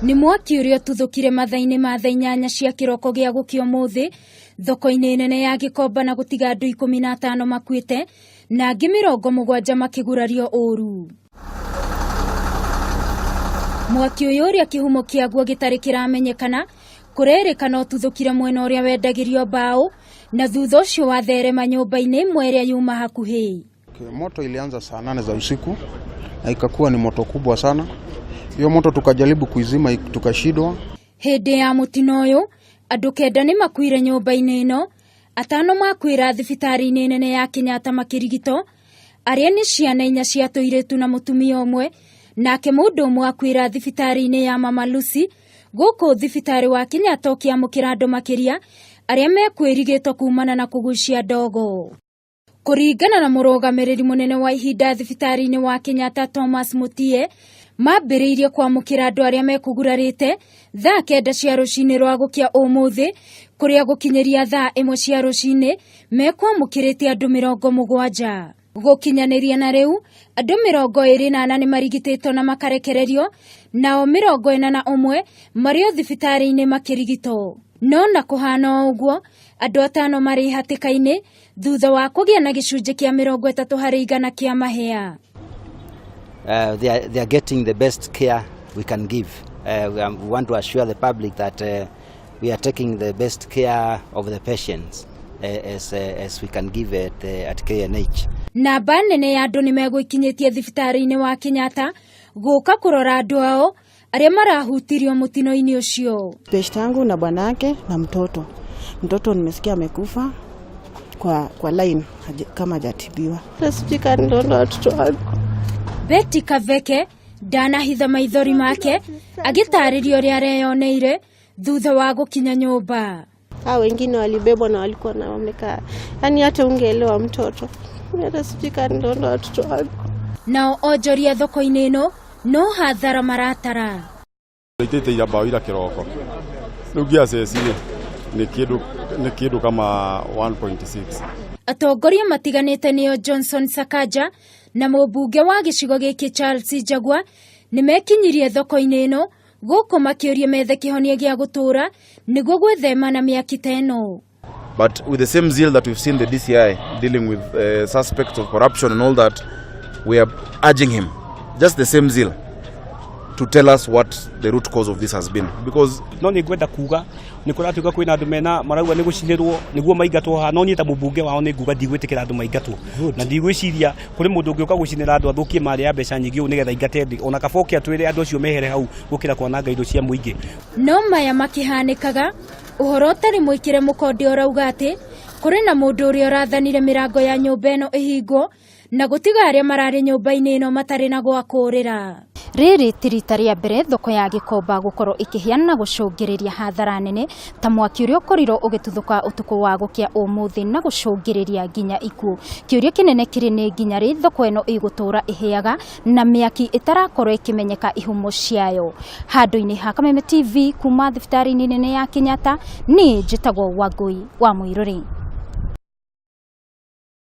Nĩ mwaki ũrĩa ũtuthũkire mathaa-inĩ ma thaa 8 cia kĩroko gĩa gũkĩa ũmũthĩ thoko-inĩ nene ya Gĩkomba na gũtiga andũ 15 makuĩte na angĩ 70 makĩgurario ũru. Mwaki ũyũ ũrĩa kĩhumo kĩaguo gĩtarĩ kĩramenyekana kũrerĩkana ũtuthũkire mwena ũrĩa wendagĩrio mbaũ na thutha ũcio watherema nyũmba-inĩ ĩmwe ĩrĩa yuma hakuhĩ. Okay, moto ilianza saa 8 za usiku na ikakuwa ni moto kubwa sana. Hiyo moto tukajaribu kuizima tukashindwa. Hĩndĩ ya mũtino ũyũ andũ 9 nĩ makuire nyũmba-inĩ ĩno, 5 makuĩra thibitarĩ-inĩ nene ya Kenyatta makĩrigitwo, arĩa nĩ ciana 4 cia tũirĩtu na mũtumia ũmwe, nake mũndũ ũmwe akuĩra thibitarĩ-inĩ ya Mama Lucy gũkũ thibitarĩ wa Kenyatta ũkĩamũkĩra andũ makĩria arĩa mekwĩrigĩtwo kumana na kũgucia ndogo. Kũringana na mũrũgamĩrĩri mũnene wa ihinda thibitarĩ-inĩ wa Kenyatta Thomas Mutie, mambĩrĩirie kwamũkĩra andũ arĩa mekũgurarĩte thaa 9 cia rũcinĩ rwa gũkĩa ũmũthĩ, kũrĩa gũkinyĩria thaa 1 cia rũcinĩ mekwamũkĩrĩte andũ 70. Gũkinyanĩria na rĩu andũ 24 nĩ marigitĩtwo na makarekererio, nao 41 marĩ o thibitarĩ-inĩ makĩrigitwo. No na kũhana o ũguo andũ 5 marĩ hatĩka-inĩ thutha wa kũgĩa na gĩcunjĩ kĩa 30 harĩ igana kĩa mahĩa. They are getting the best care we can give. We want to assure the public that we are taking the best care of the patients as we can give at KNH. Namba nene ya andũ nĩ megũikinyĩtie thibitarĩ-inĩ wa Kenyatta gũka kũrora andũ ao arĩa marahutirio mũtino-inĩ ũcio. Beshte yangu na bwanake na mtoto. Mtoto nimesikia amekufa kwa line kama hajatibiwa. Sijui kama nitaona watoto wangu. Betty Kaveke ndanahitha maithori make agĩtarĩria ũrĩa areyoneire thutha wa gũkinya nyũmba. Hao wengine walibebwa na walikuwa na wamekaa. Yaani hata ungeelewa mtoto. Hata sijui kama nitaona watoto wangu. Nao onjoria thoko-inĩ ĩno no hathara maratara. Tũitĩte ira mbaũ ira kĩroko. Rĩu ngĩaceci nĩ kĩndũ kama 1.6. Atongoria matiganĩte nĩo Johnson Sakaja na mũmbunge wa gĩcigo gĩkĩ Charles Njagua nĩmekinyirie thoko-inĩ ĩno gũkũ makĩũria methe kĩhonia gĩa gũtũũra nĩguo gwĩthema na mĩaki ta ĩno. But with the same zeal that we've seen the DCI dealing with suspects of corruption and all that, we are urging him, just the same zeal, to tell us what the root cause of this has been. Because no nĩ ngwenda kuga nĩ kũratuĩka kwĩna andũ mena marauga nĩ gũcinĩrwo nĩguo maingatwo haha, no niĩ ta mũmbunge wao nĩ nguga ndigwĩtĩkĩra andũ maingatwo, na ndigwĩciria kũrĩ mũndũ ũngĩũka gũcinĩra andũ athũkie marĩ ya mbeca nyingĩ ũũ nĩgetha aingate thĩ, ona kaba oke atwĩre andũ acio mehere hau gũkĩra kwananga indo cia mũingĩ. No maya makĩhanĩkaga ũhoro ũtarĩ mũikĩre mũkonde ũrauga atĩ kũrĩ na mũndũ ũrĩa ũrathanire mĩrango ya nyũmba ĩno ĩhingwo na gũtiga arĩa mararĩ nyũmba-inĩ ĩno matarĩ na gwa kũũrĩra. Rĩrĩ ti rita rĩa mbere thoko ya Gĩkomba gũkorwo ĩkĩhĩa na gũcũngĩrĩria hathara nene ta mwaki ũrĩa ũkorirwo ũgĩtuthũka ũtukũ wa gũkĩa ũmũthĩ na gũcũngĩrĩria nginya ikuũ. Kĩũria kĩnene kĩrĩ nĩ nginya rĩ thoko ĩno ĩgũtũũra ĩhĩaga na mĩaki ĩtarakorwo ĩkĩmenyeka ihumo ciayo. Handũ-inĩ ha Kameme TV kuma thibitarĩ-inĩ nene ya Kenyatta, niĩ njĩtagwo Wangũi wa Mũirũrĩ.